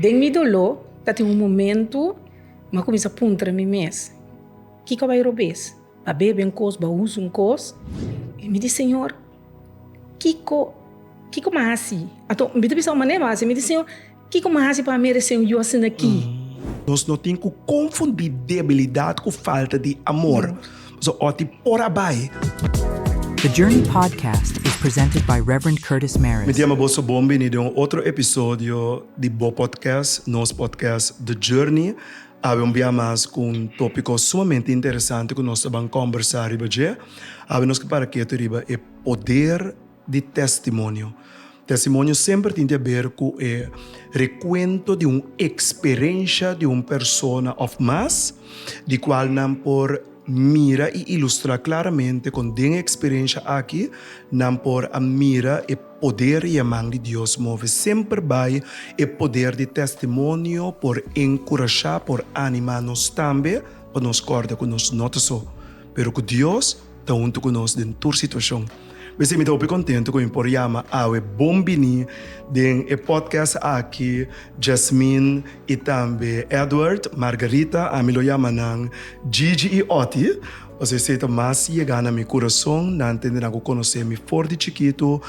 Den mi doló ta tin un momentu mi a kuminsá puntra mi mes, Kiko a bai robes? Ba bebe un kos, ba usa un kos? I mi di, Señor, kiko, kiko mi a hasi? Anto mi ta bisa un manera mi a hasi, mi di, Señor, kiko mi a hasi pa meresé un yu asina aki? Nos no tin ku konfundí debilidat ku falta di amor. Pasobra ora ti por a bai. The Journey Podcast is presented by Reverend Curtis Mi Maris. ta yama boso bon bini den un otro episodio di bo podcast, nos podcast The Journey. Awe un bia mas ku un topiko sumamente interesante ku nos ta ban kombersá riba dje. Awe nos ke para ketu riba e poder di testimonio. Testimonio semper tin di haber ku e rekuento di un eksperensha di un persona òf mas, di kual nan por mira i ilustrá klaramente kon den e eksperensha aki nan por a mira e poder i e man di Dios move. Semper bai e poder di testimonio por enkurashá, por animá nos tambe pa nos kòrda ku nos no ta so, pero ku Dios ta huntu ku nos den tur situashon. P'esei mi ta hopi kontentu ku mi por yama awe bon bini den e podcast aki Jasmine i tambe Edward, Margarita, ami lo yama nan Gigi i Otty, pasobra esei ta mas yega na mi kurason, nan tende nan ku konosé mi for di chikitu,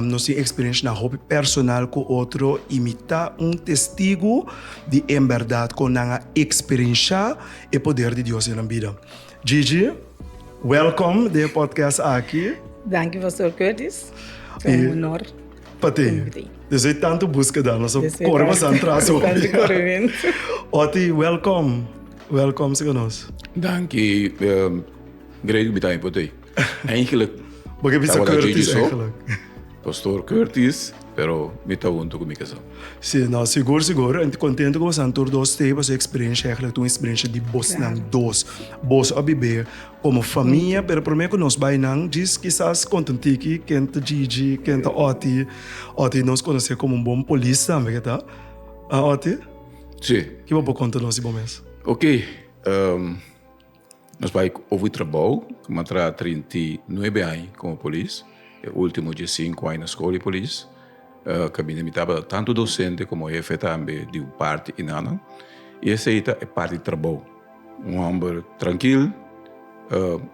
nos tin eksperenshanan hopi personal ku otro i mi ta un testigu di enbèrdat kon nan a eksperensha e poder di Dios den nan bida. Gigi, welcome den e podcast aki. Danki Pastor Curtis, ta un honor. Pa te. Desde tanto búskeda, nos a kore bastante tras hopi. Tanto korementu. Otty, welcome. Welcome serka nos. Danki, great ku mi ta por tei. Eigenlijk Bo ke bisa tabata Curtis Gigi so. eigenlijk. Pastor Curtis, pero mi ta hunto ku mi kasá. Sí, no, sigur, sigur. En kontento ku bosan tur dos t'ei pasobra e eksperensha eigenlijk ta un eksperensha di bosnan dos. Boso a bib'é komo famia, pero promé ku nos bai nan, djis kisas konta un tiki ken ta Gigi, ken ta Otty. Otty nos konosé komo un bon polis tambe ke ta. Ah, Otty? Sí. Ki bo por konta nos di bo mes? Oké, Nos bai over trabou, ku mi a traha 39 aña komo polis, e ultimo diesinku aña na skol di polis. Kaminda mi tabata tantu dosente komo hefe tambe di un parti inana. I esei ta e parti di trabou. Un hòmber trankil,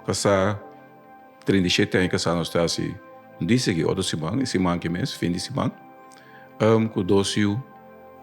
kasá, 37 aña kasá nos ta hasi un di sigui otro siman, e siman aki mes, fin di siman, ku dos yu,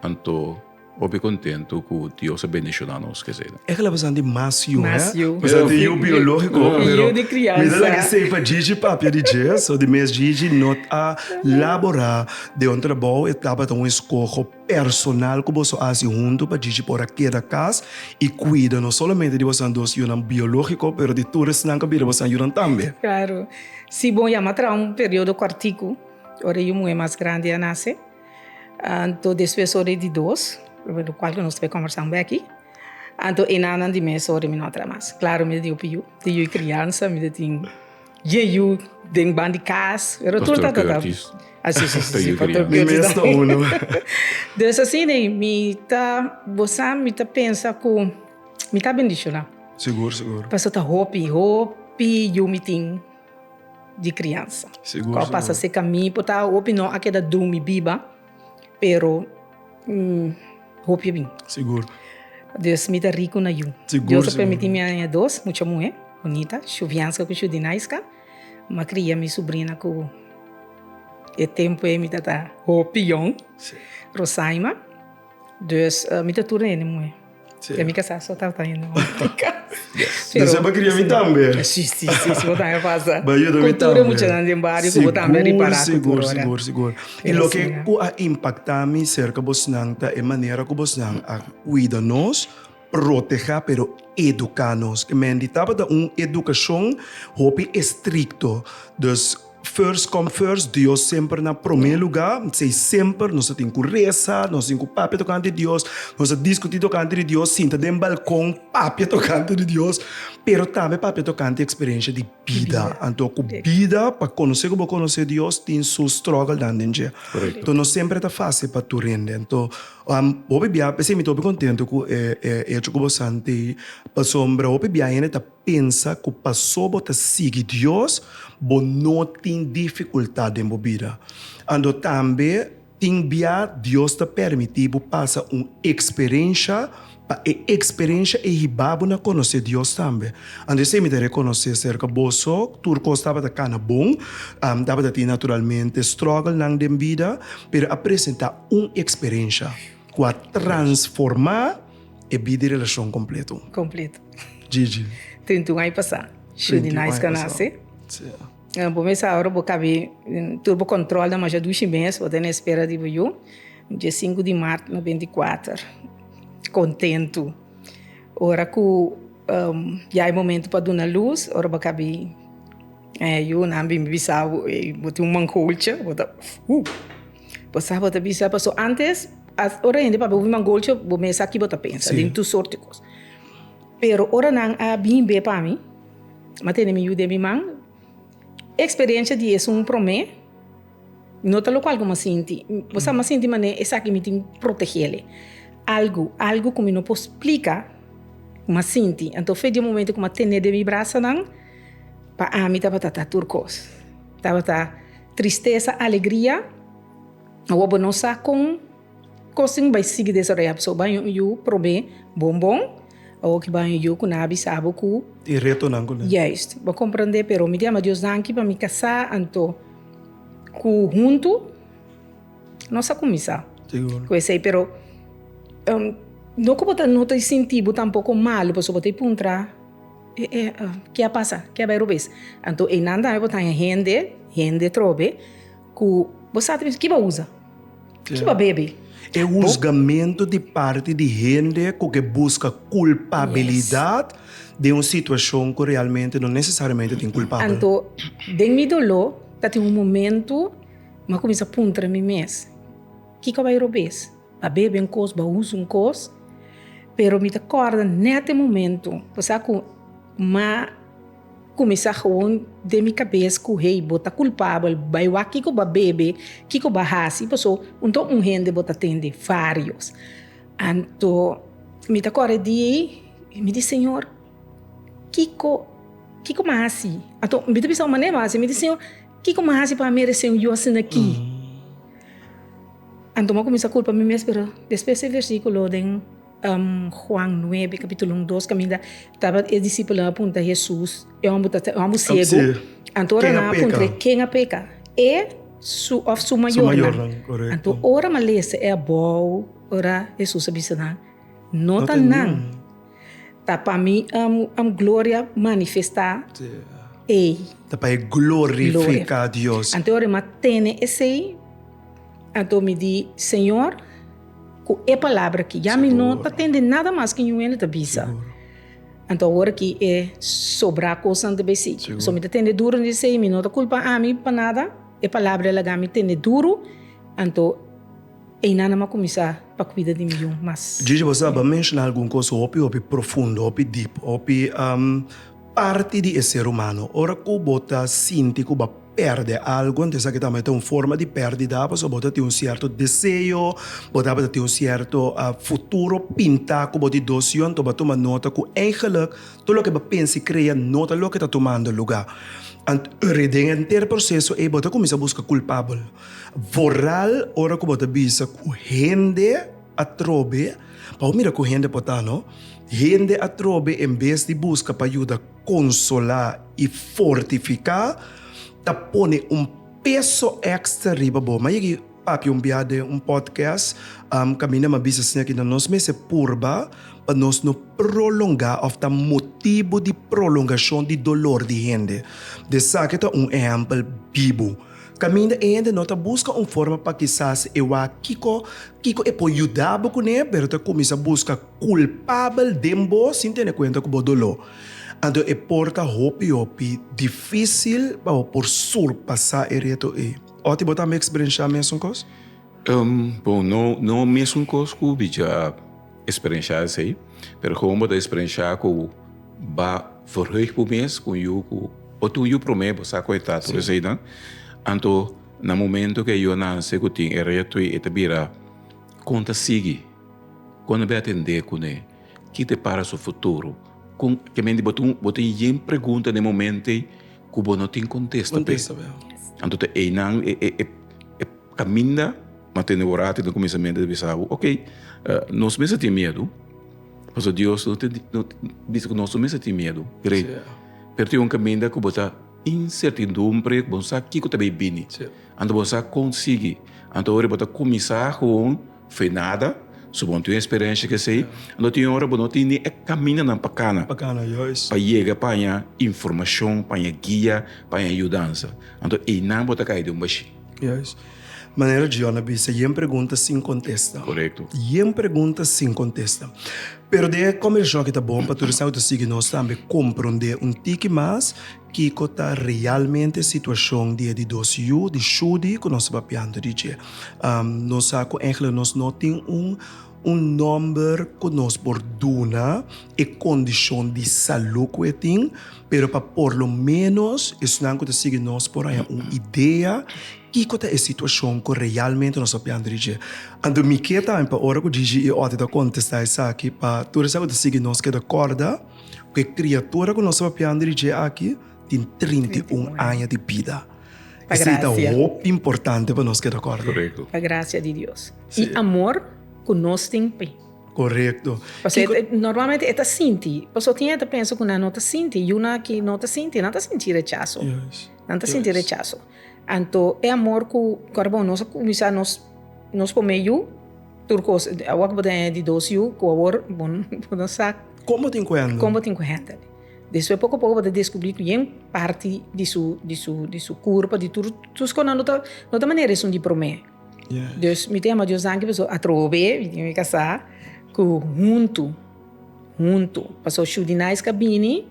anto. Hopi kontentu ku Dios a bendishoná nos kesei. E kla pasan di mas yu, Mas hè? yu. Pasan di yu biológiko, pero Yu di kriansa. mi ta laga esei pa Gigi papia di dje. So di mes Gigi no a laborá den un trabou, e tabata un eskoho personal ku boso a hasi huntu pa Gigi por a keda kas i kuida no solamente di bosan dos yunan biológiko, pero di tur esnan ku a bira bosan yunan tambe. Claro. Si bon yama traha un periodo kòrtiku ora e yu muhé mas grandi a nase. Anto despues ora di dos, lokual ku nos ta bai kombersá un beki, anto e nannan di mes ora mi no a traha mas. Klaro mi ta tin hopi yu, tin yu di kriansa, mi ta tin yen yu den ban di kas, pero tur Pastor ta ta. Curtis. Ah, si, si, si, Ta yu Pastor kriansa. Mi Curtis mes ta uno. Dus asina ei, mi ta, bo sa, mi ta pensa ku mi ta bendishoná. Sigur, sigur. Pasobra ta hopi, hopi yu mi tin. di criansa. Sigur, Cu a pasa sigur. seca mi por ta hopi no a keda drumi biba, pero hopi a bin. Sigur. Dus mi ta rico na yu. Sigur, Dios a sigur. permiti mi haña dos mucha muhe bunita, Shuvianska cu Shudinaiska. Mi a cria mi sobrina cu e tempo ey mi tata hopi yong, Si. Rosaima. Dus mi ta tur hende muhe. Sí. Ya mi casá so tabata hende muhe. Yes. Dus e kria mi tambe. Sí, sí, sí, sí, bo tambe pasa. Ba yuda mi Ku tur e tambe. muchanan den bario ku bo tambe ripará ku Sigur, tur ora. sigur, sigur. I Pero loke asina. ku a impaktá mi serka bosnan ta e manera ku bosnan a kuida nos, protehá pero eduká nos. Ke men di tabata un edukashon hopi estrikto. Dus First come first, Dios semper na prome luga, esei semper, nos ta tin ku resa, nos tin ku papia tokante di Dios, nos ta diskuti tokante di Dios, sinta den balkon papia tokante di Dios, pero tambe papia tokante eksperensha di bida. Anto ku bida, pa konosé ku bo konosé Dios, tin su struggle-nan den dje. Anto no semper ta fásil pa tur hende. Anto hopi bia, p'esei mi ta hopi kontento ku e echo ku bo santi, pasobra hopi bia hende ta. Pensa ku paso bo ta sigui Dios, bo no tin difikultat den bo bida. Anto tambe. Tin bia Dios ta permití bo pasa un eksperensha pa e eksperensha ei hiba bo na konosé Dios tambe. Anto esei mi ta rekonosé serka boso, tur kos tabata kana bon, tabata tin naturalmente struggle-nan den bida, pero a presentá un eksperensha ku a transformá e bida i relashon kompleto. Kompleto. Gigi. 31 aña pasá, Shudi Nice ka nase. Sí. Bo mes sa ora bo kabi tur bo control na masha dushi mes, bo ta na espera di bo yu. Dje sinku di mart 94. Kontentu. Ora ku ya e momento pa duna lus, ora bo kabi e yu nan bin bisa bo, ey bo tin un mangolcha, bo ta uh. Bo sa bo ta bisa paso antes ora hende papia bo tin mangolcha bo mes sa ki bo ta pensa den tur sorti kos. Pero ora nan a bin be pa mi. M'a tene mi yu den mi man. E eksperensia di esun promé no ta lokual ku m'a sinti. Bo sa m'a sinti manera esaki mi tin protegele. Algu, algu ku mi no por splika ku m'a sinti. Anto fe di e momento ku m'a tene den mi brasanan, pa ami tabata ta tur kos. Tabata tristesa, alegria. Awor bo no sa kon. Kos tin bai sigui desaroyá pasobra bai un yu promé bon bon, awor ki bai un yu ku nan a bisa bo ku. Tin retonan ku nan. Juist, bo komprendé pero mi di ama Dios danki pa mi kasá anto ku huntu nos a kuminsá ku esei pero no ku bo ta no ta sinti bo tampoko malu pasobra bo ta puntra ke a pasa ke a bai robes anto einan tambe bo ta haña hende hende trobe ku bo sa ta bisa ki bo a usa. Ki bo bebe? E husgamentu di parti di hende ku ke buska kulpabilidat den un situashon ku realmente no nesesariamente tin kulpabel. Anto, den mi doló ta tin un momentu mi a kuminsá puntra mi mes, Kiko a bai robes? Bo a bebe un kos, bo a usa un kos? Pero mi ta kòrda nèt e momentu, bo sa ku m'a. Kuminsá gewoon den mi kabes ku hey bo ta kulpabel, bai wak kiko bo a bebe, kiko bo a hasi, paso un ta un hende bo ta tende varios. Anto mi ta kòrda e dia ei i mi di Señor kiko kiko mi a hasi? Anto mi ta bisa un manera mi a hasi, mi di Señor kiko mi a hasi pa meresé un yu asina aki? Anto mi a kuminsá kulpa mi mes pero despues e versíkulo den. Juan nuebe capítulo un dos caminda tabata e discípulonan a puntra Jesús e homber ta e homber ciego anto ora nan a puntra ken a peca e su of su mayornan anto ora mi a lesa e abou ora Jesús a bisa nan no ta nan ta pa mi gloria manifesta ey ta pa e glorifica Dios anto ora mi a tene esey anto mi di Señor Ku e palabra aki ya mi no ta tende nada mas ku ñun hende ta bisa. Anto awor aki e sobrá kosnan ta bai sigui. So mi ta tende duru di esei, mi no ta kulpa ami pa nada, e palabra a laga mi tende duru, anto einan nan a kuminsá pa kuida di mi yu mas. Gigi, bo sa, bo a menshoná algun kos hopi hopi profundo, hopi dip, hopi parti di e ser humano. Ora ku bo ta sinti ku bo a pèrdè algu, anto esaki tambe ta un forma di pèrdida, pasobra bo ta tin un sierto deseo, bo tabata tin un sierto futuro pintá ku bo di dos yu, anto bo a tuma nota ku eigenlik tur loke bo a pensa i krea no ta loke ta tumando lugá. Anto den henter proseso ei bo ta kuminsá buska kulpabel. Vooral ora ku bo ta bisa ku hende atrobe, pa bo mira ku hende por ta no, hende atrobe en bes di buska pa yuda konsolá i fortifiká ta pone un peso èkstra riba bo. Mi a yega papia un bia den un podcast kaminda mi a bisa asina ki nos mester purba pa nos no prolongá òf ta motibu di prolongashon di dolor di hende. Esaki ta un ehèmpel bibu. Kaminda e hende no ta buska un forma pa kisas e wak kiko kiko e por yuda bo kuné, pero ta kuminsá buska kulpabel den bo sin tene kuenta ku bo doló. Anto e por ta hopi hopi difísil pa bo por surpasá e reto ei. Otty, bo tambe eksperenshá mesun kos? Bon, no no mesun kos ku Bija eksperenshá esei, pero gewoon bo ta eksperenshá ku ba verheug bo mes ku un yu ku bo tin un yu promé bo sa ku e ta tur eseinan. Anto na momento ku e yu a nase ku tin e reto ei e ta bira kon ta sigui, kon a bai atendé kuné, ki ta para su futuro, kon ke mende bo tin bo tin yen pregunta na e momento ei ku bo no tin kontesta p'e. Anto ta einan e e e kaminda. Ma tene bo rato na kuminsamentu ta bisa bo, ok, nos mester tin miedu, pasobra Dios no ta bisa ku nos no mester tin miedu, great. Pero tin un kaminda ku bo ta insertidumbre, bo no sa kiko ta bay bini, anto bo no sa kon sigui, anto ora bo ta kuminsá gewoon fe nada, so bo no tin un eksperensia ku esei, anto tin ora bo no tin ni e kamindanan pa kana, pa yega pa haña informashon, pa haña guia, pa haña yudansa, anto einan bo ta kai den un bashí. Juist. Manera Gion a bisa, yen pregunta sin kontesta. Korekto. Yen pregunta sin kontesta. Pero den e kombersashon aki ta bon pa tur esnan ku ta sigui nos tambe komprondé un tiki mas kiko ta realmente e situashon di e di dos yu, di Shudi, ku nos ta papiando di dje. Nos sa ku eigenlijk nos no tin un un nòmber ku nos por duna e kondishon di salú ku e tin, pero pa por lo ménos esnan ku ta sigui nos por haña un idea kiko ta e situashon ku realmente nos ta pianda di dje. Anto mi ke tambe pa ora ku Gigi i Otty ta kontestá esaki pa tur esnan ku ta sigui nos keda kòrda ku e kriatura ku nos ta papiando di dje aki tin 31 aña di bida. Esei ta hopi importante pa nos keda kòrda. Korekto. Pa grasia di Dios i amor ku nos tin p'e. Korekto. Pasobra normalmente e ta sinti, pasobra tin hende ta pensa ku nan no ta sinti, yunan aki no ta sinti, nan ta sinti rechaso. Nan ta sinti rechaso. Anto e amor ku kòrda bon nos a kuminsá nos nos promé yu tur kos, awor ku bo ta haña di dos yu ku awor bo no sa Kon bo tin ku hèndel? Kon bo tin ku hèndel. Despues poko poko bo ta deskubrí ku yen parti di su di su di su kurpa di tur sus kosnan no ta no ta manera esun di promé. Dus mi ta yama Dios danki pasobra atrobe mi tin mi kasá ku huntu huntu pasobra Shudy Nice ka bini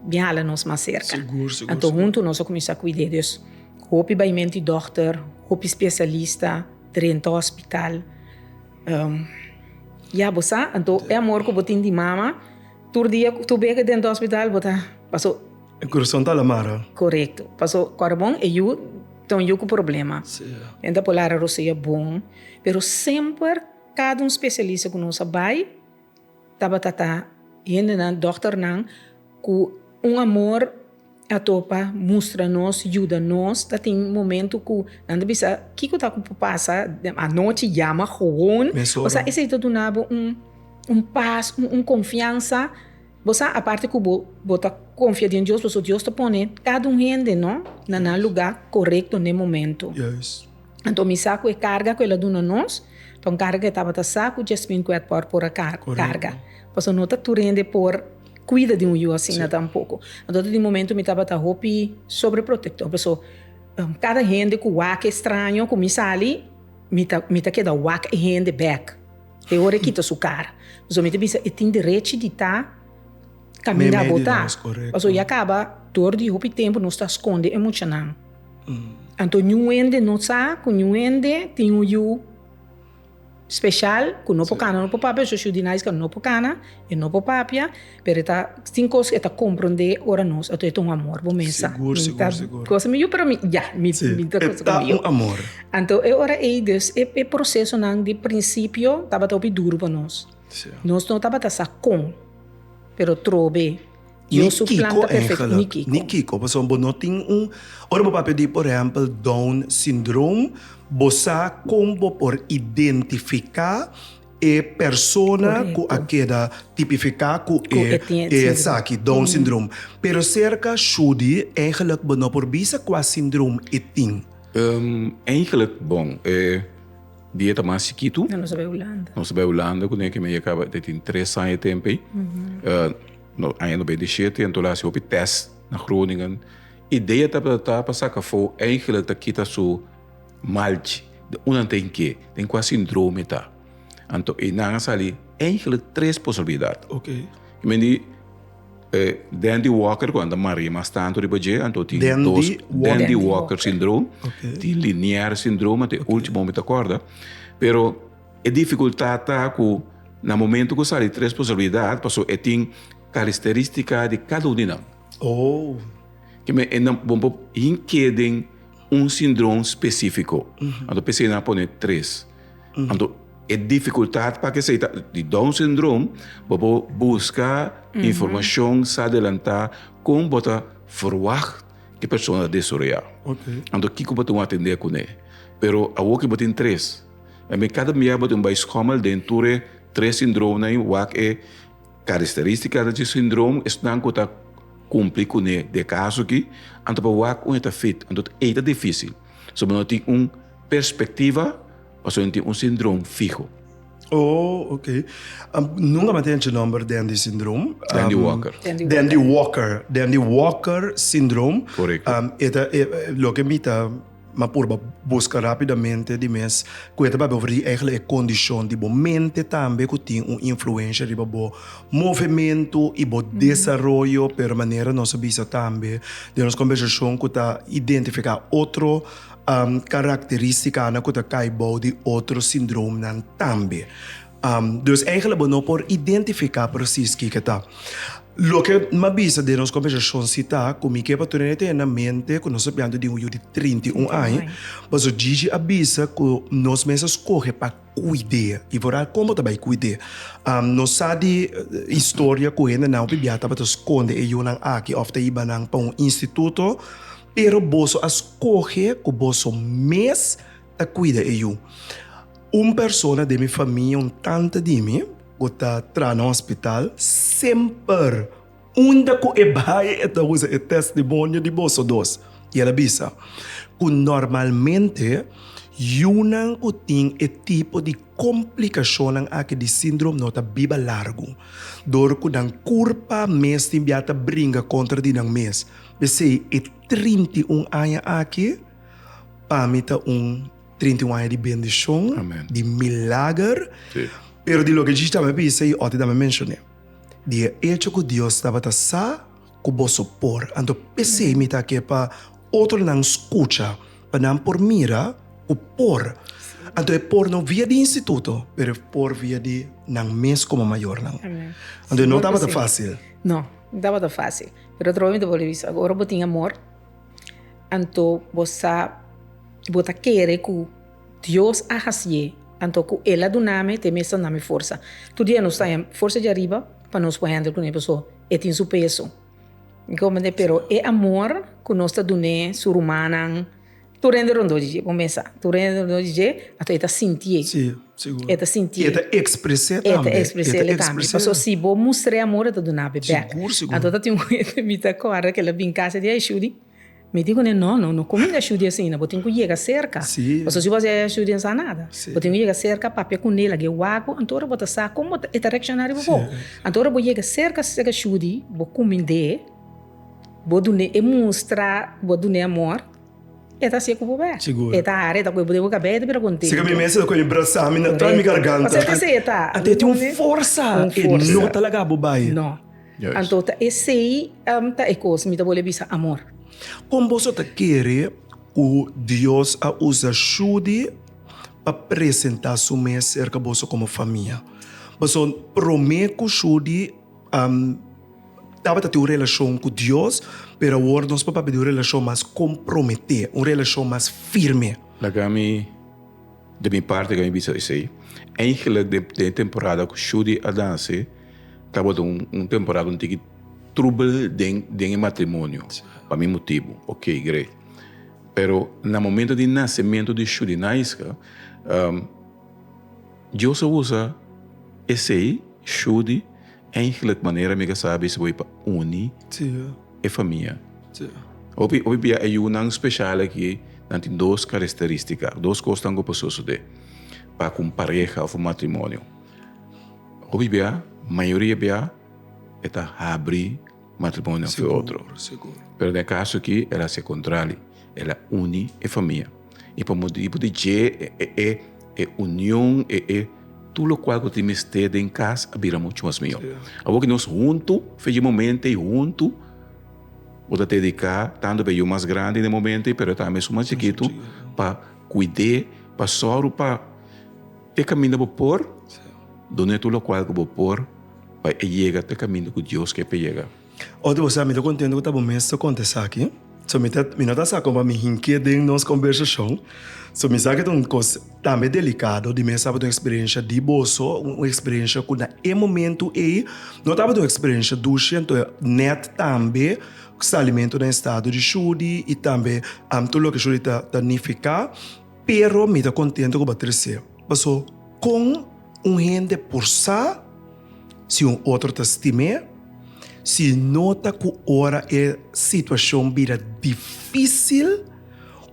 bin hala nos mas serka. Sigur sigur. Anto huntu nos a kuminsá kuid'é. Dus hopi baimentu di dòkter, hopi spesialista, drenta hospital. Ya bo sa, anto e amor ku bo tin di mama. Tur dia ku tu beke den hospital bo ta paso. E kurason ta alamara. Korekto. Paso kòrda bon e yu ta un yu ku problema. Sí. E ta por lara rosea bon, pero semper kada un spesialista ku nos a bai tabata ta hendenan, dòkternan ku un amor a topa mustra nos, yuda nos. Ta tin momento ku nan ta bisa kiko ta ku por pasa anochi yama gewoon. Mesora. Osea esei ta duna bo un un pas, un un konfiansa. Bo sa aparte ku bo bo ta konfia den Dios pasobra Dios ta pone kada un hende no na nan lugá korekto n'e momento. Juist. Anto mi sa ku e karga ku el a duna nos ta un karga ku e tabata sa ku Jasmine ku Edward por a karga. Pasobra no ta tur hende por kuida di un yu asina tampoko. Anto ta di momento mi tabata hopi sobreprotector paso kada hende ku wak e straño ku mi sali mi ta mi ta keda wak e hende bek te ora e kita su kara. Paso mi ta bisa e tin derechi di ta kaminda bo ta. Paso ya kaba dor di hopi tempu nos ta skonde e muchanan. Anto niun hende no sa ku niun hende tin un yu. Special cu no por cana no por papia so Shudy Nice no por cana e no por papia pero e ta tin cos e ta compronde ora nos ato e ta un amor bo mesa Sigur mi sigur ta sigur cosa mi yu pero mi ya mi Si mi ta e cosa cu ta mi yu un amor. Anto e ora ey dus e e procesonan di principio tabata hopi duro pa nos Si. nos no tabata sa con pero trobe Ni Dios su plan kiko ta perfecto ni eigenlijk, kiko. ni kiko, pasobra bo no tin un, ora bo papia di por ehempel Down syndroom, bo sa kon bo por identifiká e persona ku a Korekto. keda tipifiká ku Ku e e tin e e síndrome. esaki, Down syndroom. Pero serka Shudy eigenlijk bo no por bisa kua syndroom e tin. Eigenlijk bon, e dia ta mas chikitu. Nos a bai Hulanda. Nos a bai Hulanda kuné ke mi a kaba, e tin tres aña e tempu ei. No aña 97 anto lo hasi hopi test na Groningen. Idea tabata ta pa saka afó eigenlijk ta kita su malchi di unda nan ta hink'é, den kua sindrome ta. Anto einan a sali eigenlijk tres posibilidat. Oké. I men di Dandy Walker ku nan ta maria mas tantu riba dje, anto tin Dandy dos Walker. Dandy Walker syndroom, Oké. tin Linier syndroom, anto e ultimo mi ta kòrda. Pero E dificultad ta cu na momento cu sali tres posibilidad, paso e tin caristeristica di cada un di nan. Oh. Ke men e nan bo por hinke den un sindroom specifico. Anto p'esei nan a pone tres. Anto e dificultad pa kesei ta di Down syndroom bo por busca informacion sa adelanta con bo ta verwacht. E persona ta desoreá. Ok. Anto kiko bo ta wak atendé kuné? Pero awor ki bo tin tres. En bes kada bia bo tin bai schommel den tur e tres sindroomnan ei wak e karakterístikanan di sindroom esnan ku ta kumpli kuné den e kaso aki anto pa wak un e ta fit. Anto ei ta difísil. So bo no tin un perspektiva pasobra no tin un sindroom fiho. Oh, ok. Nunca mi a tende nomber Dandy Syndroom. Dandy Walker. Dandy Walker. Dandy Walker Syndroom. Correcto. E ta, loke mi ta, mi a purba busca rapidamente di mes, cu e ta papia over di eigenlijk e condicion di bo mente tambe cu tin un influencia riba bo movemento y bo desaroyo, pero manera nos a bisa tambe den nos conversacion cu ta identifica otro Karakterístikanan ku ta kai bou di otro sindroomnan tambe. Dus eigenlijk bo no por identifiká presis kiko ta. Loke mi a bisa den nos kombersashon si ta ku mi ke pa tur hende tene na mente ku nos ta piantu di un yu di 31 aña, pasobra Gigi a bisa ku nos mes a skohe pa kuid'é i vooral kon bo ta bai kuid'é. Nos sa di historia ku hendenan hopi bia tabata skonde e yunan aki òf ta hiba nan pa un instituto. Pero boso a skohe ku boso mes ta kuida e yu. Un persona den mi famia, un tanta di mi, ku ta traha na hospital, semper unda ku e bai e ta usa e testimonio di boso dos. I el a bisa ku normalmente yunan ku tin e tipo di komplikashonnan aki di síndrome no ta biba largu, dor ku nan kurpa mes tin bia ta bringa kontra di nan mes. P'esei e 31 aña aki pa mi ta un 31 aña di bendishon, di milager. Pero di loke Gigi tambe bisa i Otty tambe menshoné, di e echo ku Dios tabata sa ku boso por. Anto p'esei mi ta ke pa otronan skucha, pa nan por mira ku por. Anto e por no via di instituto, pero e por via di nan mes komo mayornan. Anto e no tabata fásil. No, no tabata fásil. Pero otro mi ta bolbe bisa, ora bo tin amor, anto bo sa, bo ta kere ku Dios a hasié, anto ku El a duna mi, te mes ta duna mi forsa. Tur dia nos ta haña forsa di ariba pa nos por handle kuné, pasobra e tin su peso. Mi comprende? Pero e amor ku nos ta dun'é su rumannan, Tur hende rondó di dje, bo mesa. Tur hende rondó di dje, anto e ta sintié. Sí, sigur. E ta sintié. E ta ekspres'é tambe. E ta ekspres'é el tambe. Pasobra si bo mustr'é amor, e ta duna bo bèk. Sigur, sigur. Anto ta tin un hende, mi ta kòrda ku el a bin kas, e di, Ay Shudy. Mi di kuné, No, no, no kuminda Shudy asina, bo tin ku yega serka. Sí. Pasobra si bo hasi ay Shudy, e no sa nada. Sí. Bo tin ku yega serka, papia kuné, lag'é wak bo, anto ora bo ta sa kon bo ta, e ta reakshoná riba bo. Anto ora bo yega serka serka Shudy, bo kumind'é, bo dun'é e mustra, bo dun'é amor. E ta hasié ku bo bè. Sigur. E ta hari, e ta kohe bo den bo kabei, e ta bira kontento. Si ku mi mes e ta kohe brasá mi na tras mi garganta. Pasobra esei e ta. Anto e tin un forsa. Un forsa. E no ta laga bo bai. No. Anto ta esei ta e kos mi ta bolbe bisa amor. Kon boso ta kere ku Dios a usa Shudy pa presentá su mes serka boso komo famia? Pasobra promé ku Shudy Tabata tin un relashon ku Dios, pero awor nos por papia di un relashon mas komprometé, un relashon mas firme. Laga mi, di mi parti laga mi bisa esei. Eigenlijk den e temporada ku Shudy a nase tabata un temporada un tiki trubel den den e matrimonio, pa mi motibu. Ok, great. Pero na momento di nasementu di Shudy Naiska, Dios a usa esei, Shudy, Eigenlijk manera mi ka sabi si bo pa uni e famia. Hopi hopi bia e yunan special aki nan tin dos karakteristika, dos kosnan ku por sosode pa ku un pareha of un matrimonio. Hopi bia, mayoria bia e ta habri matrimonio ku otro. Pero den e kaso aki el a hasi e kontrali, el a uni e famia. I pa motibu di dje e e union e e tur lokual ku tin mester den kas a bira muchu mas mihó. Awor ku nos huntu fe dje momento ei huntu bo ta dediká tantu pa e yu mas grandi den e momento ei pero tambe esun mas chikitu pa kuid'é pa sòru pa te kaminda bo por dun'é tur lokual ku bo por pa e yega te kaminda ku Dios ke pa e yega. Otro bo sa mi ta kontento ku ta bo mes ta konta esaki. So mi ta mi no ta sa kon pa mi hink'é den nos kombersashon. So mi sa ke ta un kos tambe delikado di mes tabata un eksperensha di boso, un eksperensha ku na e momentu ei no tabata un eksperensha dushi, anto nèt tambe salimentu na estado di Shudi i tambe tur loke Shudi ta ta nifiká. Pero mi ta contento cu bo a trece. Paso con un hende por sa si un otro ta stim'é si no ta cu ora e situacion bira dificil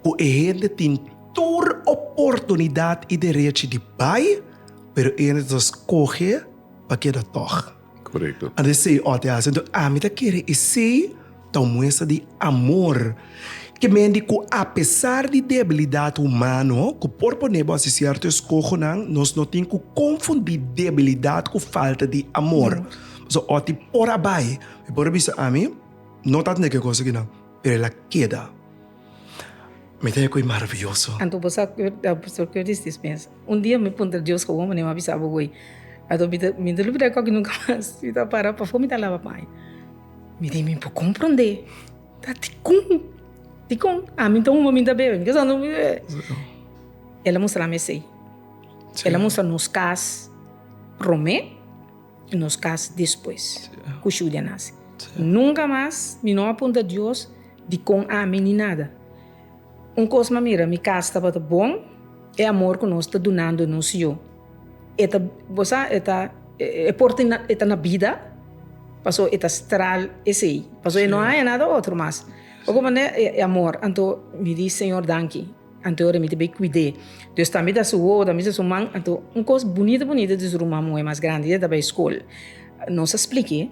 cu e hende tin tur oportunidad y derechi di bay pero e hende ta scoge pa keda tog. Korekto. Anto esei ò te hasi. Anto ami ta kere esei ta un muestra di amor. Ke men di ku apesar di debilidat humano ku por pone bo hasi sierto eskohonan, nos no tin ku konfundí debilidat ku falta di amor. Pasobra ò ti por a bai, mi por a bisa ami no ta tende ke kos akinan, pero el a keda. Mi ta e maraviyoso. Anto bo sa Pastor Curtis dispensa. Un dia mi puntra Dios gewoon manera mi a bisa bo goy. Anto mi ta mi ta lubida koki nunka mas. Mi ta para pafó mi ta laba paña. Mi di mi por komprondé. Ta dikon? Dikon? Ami ta huma mi ta bebe. Mi ke sa no mi bebe. El a mustra mi esei. El a mustra nos kas promé. i nos kas despues ku Judy a nase. Nunka mas mi no a puntra Dios dikon ami ni nada. Un kos mi a mira, mi kas tabata bon, e amor ku nos ta dunando nos yu, e ta, bo sa, e ta, e por tin, e ta na bida, pasobra e ta stral esei, pasobra e no haña nada otro mas. Bo comprende? E amor. Anto mi di, Señor danki. Anto ora mi ta bay cuid'é. Dus tambe ta su wowo, tambe ta su man. Anto un cos bunita bunita di su ruman muhe mas grandi, e ta bay scol. Nos a splik'é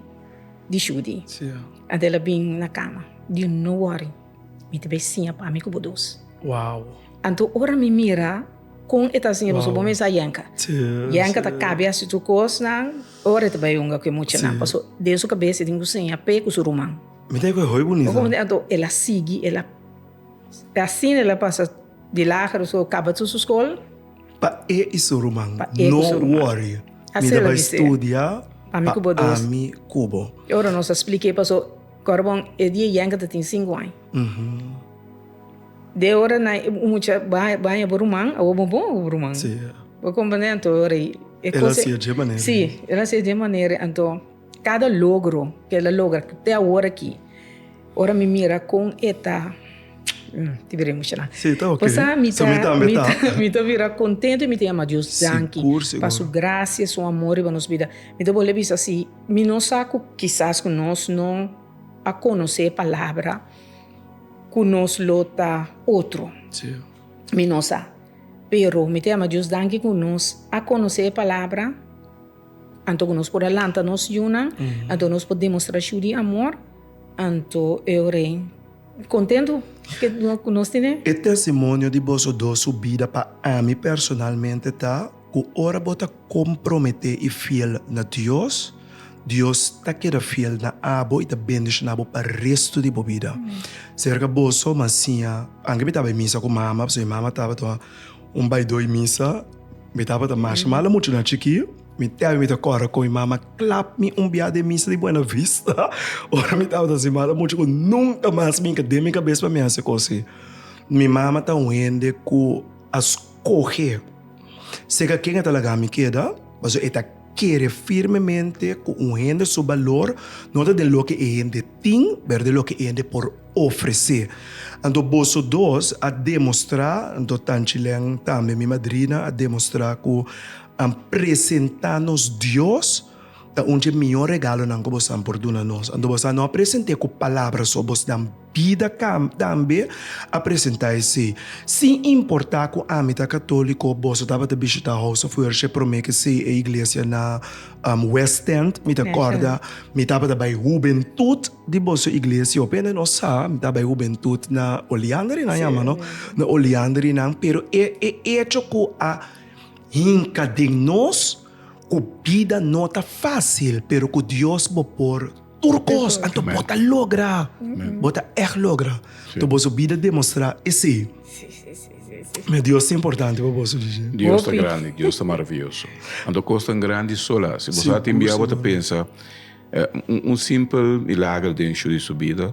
di Judy. Anto el a bin na cama. Di no worry, mi ta bay siña pa mi cu bo dos. Anto ora mi mira con e ta siña, pasobra bo mester sa Yenka. Yenka ta cabe haci tur cosnan, ora e ta bay hunga cu e muchanan. Pasobra den su cabes e tin cu siña p'e cu su ruman. Mi ta bay hoy bunita. Anto el a sigui, el a. Asina el a pasa di lager so kaba tur su skol. Pa e i su ruman. Pa e ku No su ruman. worry. Mi Asina ta el a bai bis'é. studia Pa mi pa ku bo dos. ami ku bo. E ora nos a splik'é paso Corbon e dia Yenka ta tin sinku aña. De ora na e mucha baña bo ruman awor bo bon ku bo ruman. Sí. Bo komprendé? Anto e ora ei e El a kos hasié dje manera. Sí, el a hasié dje manera. Anto kada logro ku el a logra te awor aki. Ora mi mira kon e ta, ti bira emocioná. Sí, ta oké. Pasá mi So mi ta, tambe mi ta. ta, mi ta bira contento y mi ta yama Dios danki Sigur, pa sigur. su gracia, su amor riba nos bida. Mi ta bolbe bisa si mi no sa cu kisas cu nos no a conoce e palabra cu nos lo ta otro. Sí. Mi no sa. Pero mi ta yama Dios danki cu nos a conoce e palabra. Anto ku nos por a lanta nos yunan, anto nos por demostrá shu di amor, anto e ora ei kontentu ku nos tene. E testimonio di boso dos su bida pa ami personalmente ta ku ora bo ta komprometé i fiel na Dios, Dios ta keda fiel na abo i ta bendishoná bo pa restu di bo bida. Serka boso mi a siña, anke mi tabata misa ku mama, pasobra mi mama tabata un baidó misa. Mi tabata masha malo muchanan chikí, mi te mi ta kòrda kon mi mama klap mi un bia den misa di Buena Vista ora mi tabata hasi malo mucha ku nunka mas mi hinka den mi kabes pa mi hasi kos así. Mi mama ta un hende ku a skohe seka ken e ta laga mi keda pasobra e ta kere firmemente ku un hende su balor no ta den loke e hende tin pero den loke e hende por ofresé. Anto boso dos a demostrá, anto Tanchilen tambe, mi madrina, a demostrá ku presentá nos Dios ta un dje mihó regalonan ku bosan por duna nos. Anto bosan no a present'é ku palabra so, bosnan bida tambe a presentá esei. Sin importá ku ami ta katóliko, boso tabata bishitá House of Worship promé ku esei e iglesia na West End, mi ta kòrda mi tabata bai hubentut. Di boso iglesia hopi hende no sa, mi ta bai hubentut na Oleander nan yama no, na Oleander nan, pero e e echo ku a hinka den nos ku bida no ta fásil pero ku Dios bo por tur kos, anto bo ta logra, bo ta ègt logra, anto boso bida demostrá esei. Mi Dios ta importante pa boso Gigi. Dios ta grandi, Dios ta maravioso. Anto kos tan grandi sola, si bo sa tin bia bo ta pensa. Un simpel milager den shu di su bida,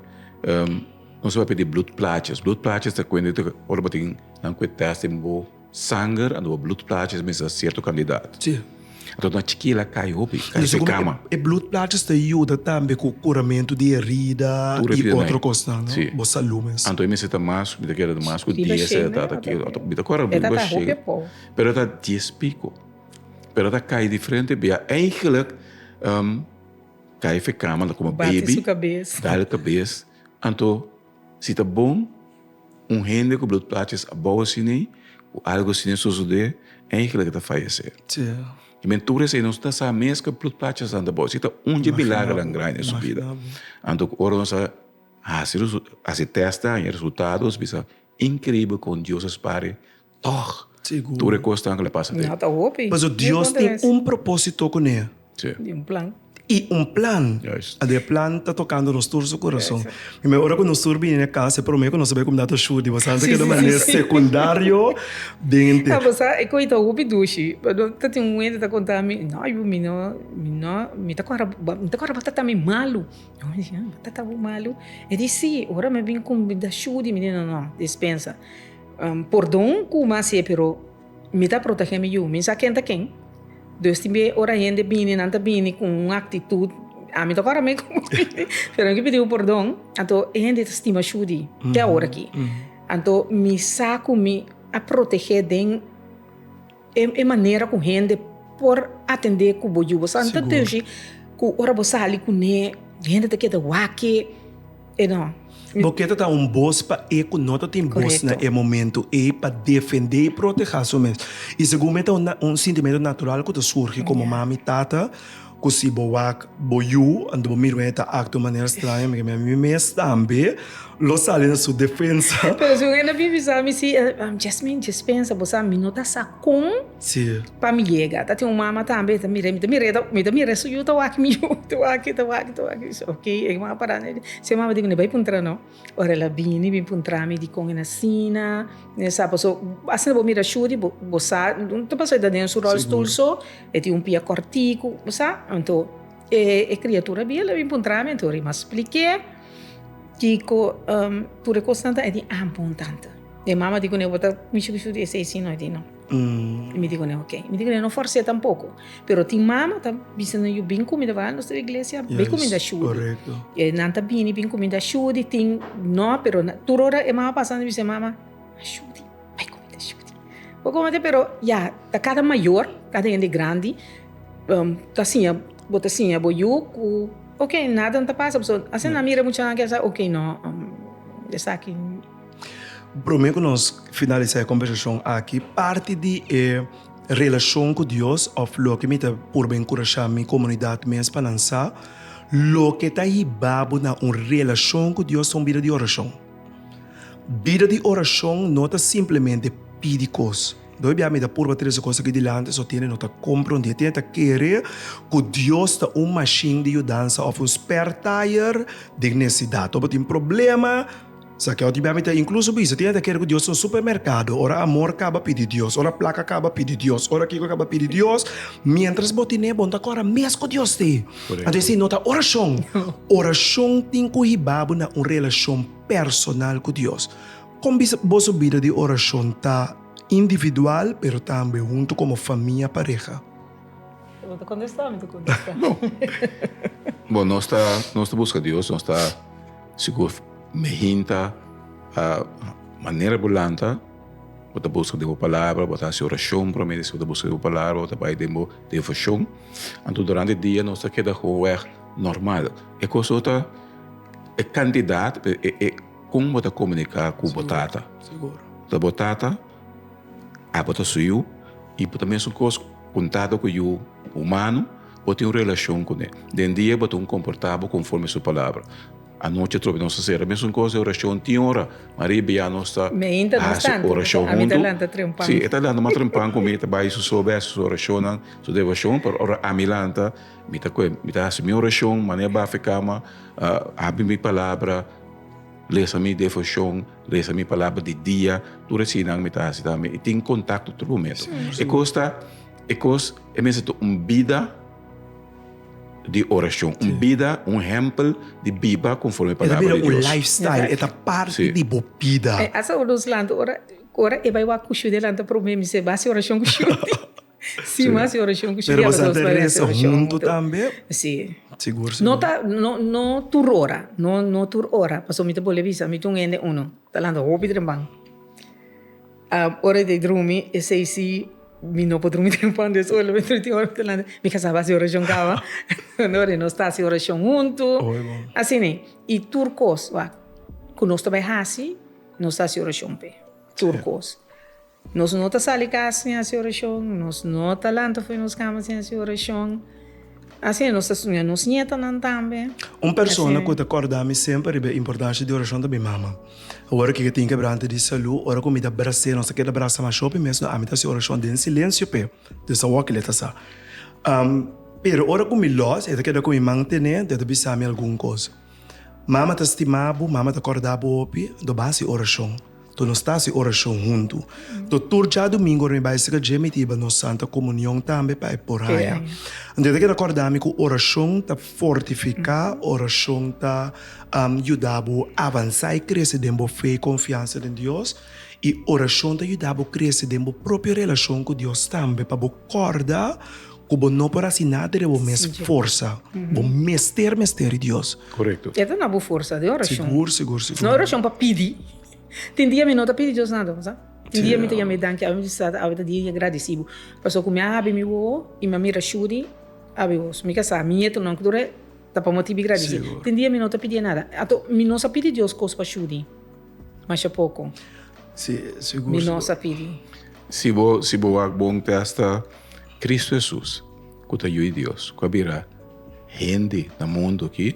nos a papia di bloedplaatjes. Bloedplaatjes ta kuenta di ora bo tin nan ku e tèst den bo sanger, anto bo bloedplaatjes mester ta sierto kandidat. Sí. Anto na chikí el a kai hopi, kai Entonces, fe kama. E bloedplaatjes ta yuda tambe ku kuramentu di herida Tur i e otro kosnan, no? Sí. Bo salú mes. Anto e mester ta mas, mi ta kere ta mas ku Riba dies shen, e tata e ki, mi ta kòrda E riba tata hopi shen, abou. pero e ta dies piko. Pero e ta kai diferente bia. Eigenlijk kai fe kama ta komo Bati baby, su kabes. dal kabes. Anto si ta bon un hende ku bloedplaatjes abou asina, ku algo asina sosodé, eigenlijk e ta fayesé. Sí. I men tur esei nos ta sa mes ku e bloedplaatjesnan ta abou. Esei ta un dje milagernan grandi den su bida. Anto ora nos a hasi hasi tèst haña resultado nos bisa inkreibel kon Dios a spar Tòg, Sigur. tur e kosnan ku lo pasa den. No ta hopi. Pasobra Dios tin un propósito kuné. Sí. I un plan. I un plan. Juist. Anto e plan ta tokando nos tur su kurason. Mi mei ora ku nos tur bini na kas e promé ku nos a bai kumindá ta Shudi. Bo sa keda manera sekundario den Ta bo sa e koi ta hopi dushi. Ta tin un hende ta konta mi, no yu mi no mi no mi ta kòrda mi ta kòrda bo ta mi malu. Mi di, bo ta ta bo malu? E di si, ora mi a bin kumindá Shudi mi di no no dispensa. Pordon ku mi hasié pero mi ta protegé mi yu, mi sa ken ta ken. Dus tin be ora hende bini nan ta bini ku un aktitut, ami ta kòrda mi ku pero mi ke pidi bo pordon, anto e hende ta stima Shudi te awor aki. Anto mi sa ku mi a protegé den e manera ku hende por atendé ku bo yu. Bo sa ta dushi ku ora bo sali kuné hende ta keda wak e no. Bo ke ta ta un bos pa e ku no ta tin bos na e momento ei pa defendé i protehá su mes. I segun mi ta un sintimentu natural ku ta surgi komo mami i tata ku si bo wak bo yu anto bo mira e ta aktua un manera straño mi mi mes tambe lo sali na su defensa. Pero si un hende bin bisa mi si Jasmine dispensa bo sa mi no ta sa kon pa mi yega ta tin un mama tambe ta mira mi ta mira mi ta mira su yu ta wak mi yu ta wak ta wak ta wak mi bisa ok e mama para si e mama di mi bai puntra no ora el a bini bin puntra mi dikon e na asina mi sa paso asina bo mira Shudy bo sa ta pasobra e ta den su rolstoel so. E tin un pia kòrtiku, bo sa. Anto e e kriatura bia el a bin puntra mi, anto ri m'a splik'é kiko tur e kosnan ta. E di, ah, bon tante. E mama di kuné bo ta mishi ku shuti esei si no? E di no. I mi di kuné oke. Mi di kuné no fòrs'é tampoko. Pero tin mama ta bisa nan yu bin kuminda, bai nos ta iglesia, bin kuminda shudi. E nan ta bini bin kuminda shudi, tin no, pero tur ora e mama pasa nan ta bisa e mama, shudi. Bai ku mi ta shuti. Bo komo te pero ya ta kada mayor, kada hende grandi ta siña bo ta siña bo yu ku ok nada no ta pasa pasobra asina nan mira muchanan ke sa ok no esaki. Prome ku nos finalisa e kombersashon aki parti di e relashon ku Dios òf loke mi ta purba enkurashá mi komunidat mes pa nan sa loke ta hiba bo na un relashon ku Dios ta un bida di orashon. Bida di orashon no ta simplemente pidi kos. Dor bia mi ta purba trese kos aki dilanti so tende no ta komprondé. Tende ta kere ku Dios ta un mashin di yudansa òf un spare tire den nesesidat. Ora bo tin problema, sa ke otro bia mi ta inkluso bisa tende ta kere ku Dios ta un supermerkado. Ora amor kaba pidi Dios, ora plaka kaba pidi Dios, ora kiko kaba pidi Dios. Miéntras bo tine bo no ta kòrda mes ku Dios ta ei. Anto esei no ta orashon. Orashon tin ku hiba bo na un relashon personal ku Dios. Kon bisa boso bida di orashon ta individual pero tambe huntu komo famia pareha? Bo ta kontestá o mi ta kontestá? Bon, bon nos ta nos ta buska Dios, nos ta sigur mehinta manera bo lanta bo ta buska den bo palabra, bo ta hasi orashon promé di bo ta buska den bo palabra, bo ta bai den bo devoshon. Anto durante dia nos ta keda gewoon normal. E kos no ta e kantidat, pero e e kon bo ta komuniká ku bo tata. Ta bo tata, abo ta su yu i bo ta mesun kos ku un tata ku yu humano, bo tin un relashon kuné. Den dia bo ta un komportá bo konforme su palabra. Anochi atrobe nos ta sera mesun kos e orashon tin ora Maria bia nos ta hasi orashon huntu. Si, e ta lanta mas trempan ku mi, e ta bai su so bes su orashonnan, su devoshon, pero ora ami lanta mi ta kohe mi ta hasi mi orashon manera bafi kama, habri mi palabra, lesa mi devoshon, lesa mi palabra di dia, tur eseinan mi ta hasi tambe i tin kontakto tur momento. E kos ta e kos e mester ta un bida. Di orashon, un bida, un ehèmpel di biba konforme e palabra di Dios. E ta bira un lifestyle, e ta parti di bo bida. Asa ora nos lanta, ora ora e bai wak ku Shudi e lanta promé, mi se, bai hasi orashon ku Shudi. Sí, mi a hasi orashon ku Pero Shirley, boso nos ta bai hasi resa orashon huntu huntu. tambe? Sí. Sigur, sigur. No ta, no, no tur ora, no, no tur ora, pasobra mi ta bolbe bisa, mi ta un hende uno, ta lanta hopi trempan. Ora di drumi, esei sí, mi no por drumi trempan, dus ora mi tin ora mi ta lanta, mi kasá a hasi orashon kaba, ora nos ta hasi orashon huntu, asina. I tur kos wak ku nos ta bai hasi, nos ta hasi orashon p'e, tur kos. Nos no ta sali kas sin hasi orashon, nos no ta lanta for di nos kama sin hasi orashon. Asina nos ta siña nos nietonan tambe. Un persona ku ta kòrda mi semper riba e importansha di orashon ta mi mama. Awor ku e tin kebrante di salú, ora ku mi ta bras'é, nos ta keda brasa masha hopi mes, no ami ta hasi orashon den silensio p'e. Dios a wak el e ta sa. Pero ora ku mi lòs, e ta keda ku mi man ten'é, e ta bisa mi algun kos. Mama ta stima bo, mama ta kòrda bo hopi, anto bo hasi orashon. To nos ta hasi orashon huntu. To tur djadumingu ora mi bai serka dje mi ta hiba nos Santa Komunion tambe pa e por haña. Anto e ta keda kòrda mi ku orashon ta fortifiká, orashon ta yuda bo avansá i krese den bo fe i konfiansa den Dios. I orashon ta yuda bo krese den bo propio relashon ku Dios tambe pa bo kòrda ku bo no por hasi nada den bo mes forsa. Bo mester mester di Dios. Korekto. E ta duna bo forsa den orashon. Sigur, sigur, sigur. No orashon pa pidi. Tin dia mi no ta pidi Dios nada, bo sa. Tin dia mi ta yama e danki, awe mi ta sa, awe ta dia di agradesi bo. Pasobra ku mi a habri mi wowo i mi a mira Shuri, abi bo. Mi ka sa, mi nietonan ku tur e ta pa motibu di gradesi. Tin dia mi no ta pidié nada. Anto mi no sa pidi Dios kos pa Shuri. Masha poko. Si, sigur. Mi no sa pidi. Si bo, si bo wak bon te hasta Cristo Jesus, ku ta Yu di Dios, ku a bira hende na mundu aki,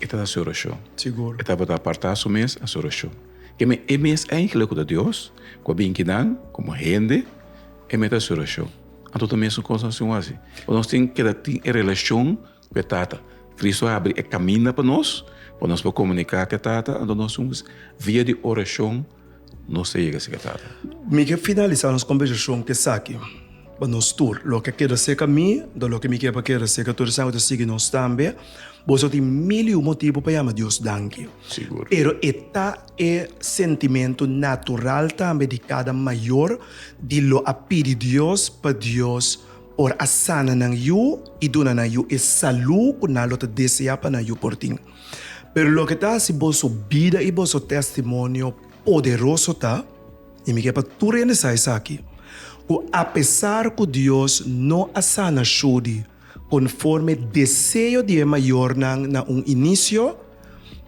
e ta hasi orashon. Sigur. E tabata apartá su mes hasi orashon. Ke men e mes enkele ku ta Dios, ku a bin kinan komo hende, e mes ta hasi orashon. Anto ta mesun kos nos tin wak hasi. Nos tin keda tin e relashon Ku e Tata. Cristo a habri e kaminda pa nos, pa nos por komuniká ku e Tata, anto nos un via di orashon nos ta yega serka e Tata. Mi ke finalisá nos kombersashon ku esaki, pa nos tur, loke a keda serka mi, anto loke mi ke pa keda serka tur esnan ku ta sigui nos tambe, boso tin mil i un motibu pa yama Dios danki. Sigur. Pero e ta e sentimentu natural tambe di kada mayor di lo a pidi Dios pa Dios Por a sana nan yu i duna nan yu e salú ku nan lo ta deseá pa nan yu por tin. Pero loke ta hasi boso bida i boso testimonio poderoso ta, i mi ke pa tur hende sa esaki, ku apesar ku Dios no a sana Shudi konforme deseo di e mayornan na un inisio,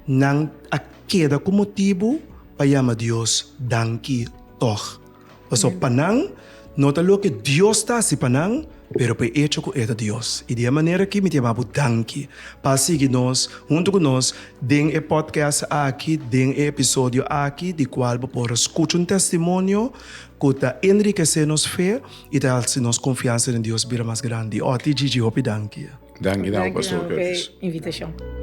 nan a keda ku motibu pa yama Dios danki tòg. Pasobra pa nan no ta loke Dios ta hasi pa nan, pero pa e echo ku e ta Dios. I di e manera aki mi ta yama bo danki pa sigui nos huntu ku nos den e podcast aki, den e episodio aki, di kual bo por a skucha un testimonio ku ta enrikesé nos fe i ta hasi nos konfiansa den Dios bira mas grandi. Otty, Gigi, hopi danki. Danki na bo, Danki na Pastor bo pa Curtis. e invitashon.